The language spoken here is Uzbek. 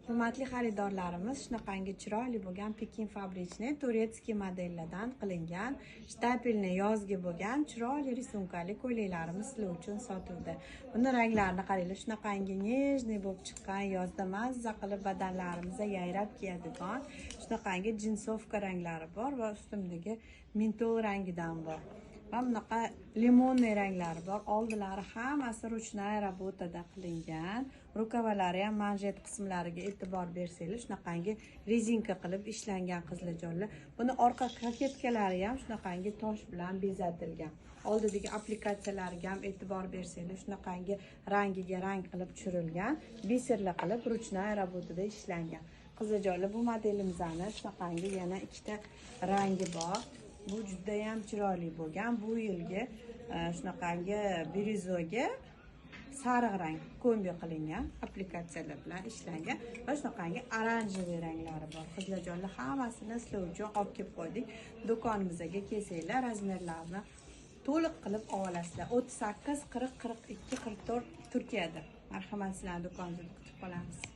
Hurmatli xaridorlarimiz, shunaqangi chiroyli bo'lgan Pekin фабричный турецкий modellardan qilingan штапельный yozgi bo'lgan chiroyli рисунка li ko'ylaklarimiz sizlar uchun sotuvda. Buni ranglarini qaranglar, shunaqangi нежный bo'lib chiqqan, yozda mazza qilib badanlarimizda yayrab kiyadigan shunaqangi джинсовка ranglari bor va ustimdagi mentol rangidan bor. Va bunaqa лимонный ranglari bor. Oldilari hammasi ручная работа da qilingan. Рукава lari ham, manjet qismlariga e'tibor bersanglar, shunaqangi rezinka qilib ishlangan, qizlarjonlar. Buni orqa кокетка lari ham shunaqangi tosh bilan bezatilgan. Oldidagi applikatsiyalariga ham e'tibor bersanglar, shunaqangi rangiga rang qilib tushirilgan, бисер lar qilib ручная работа da ishlangan. Qizlarjonlar, bu modelimizni shunaqangi yana ikkita rangi bor. Bu judayam chiroyli bo'lgan bu yilgi shunaqangi бирюза ga sariq rang kombi qilingan, applikatsiyalar bilan ishlangan va shunaqangi оранжевый ranglari bor. Qizlarjonlar, hammasini sizlar uchun olib kelib qo'ydik. Do'konimizga kelsanglar, размер larni to'liq qilib olasizlar. 38, 40, 42, 44 Turkiyada. Marhamat, sizlarni do'konimizda kutib qolamiz.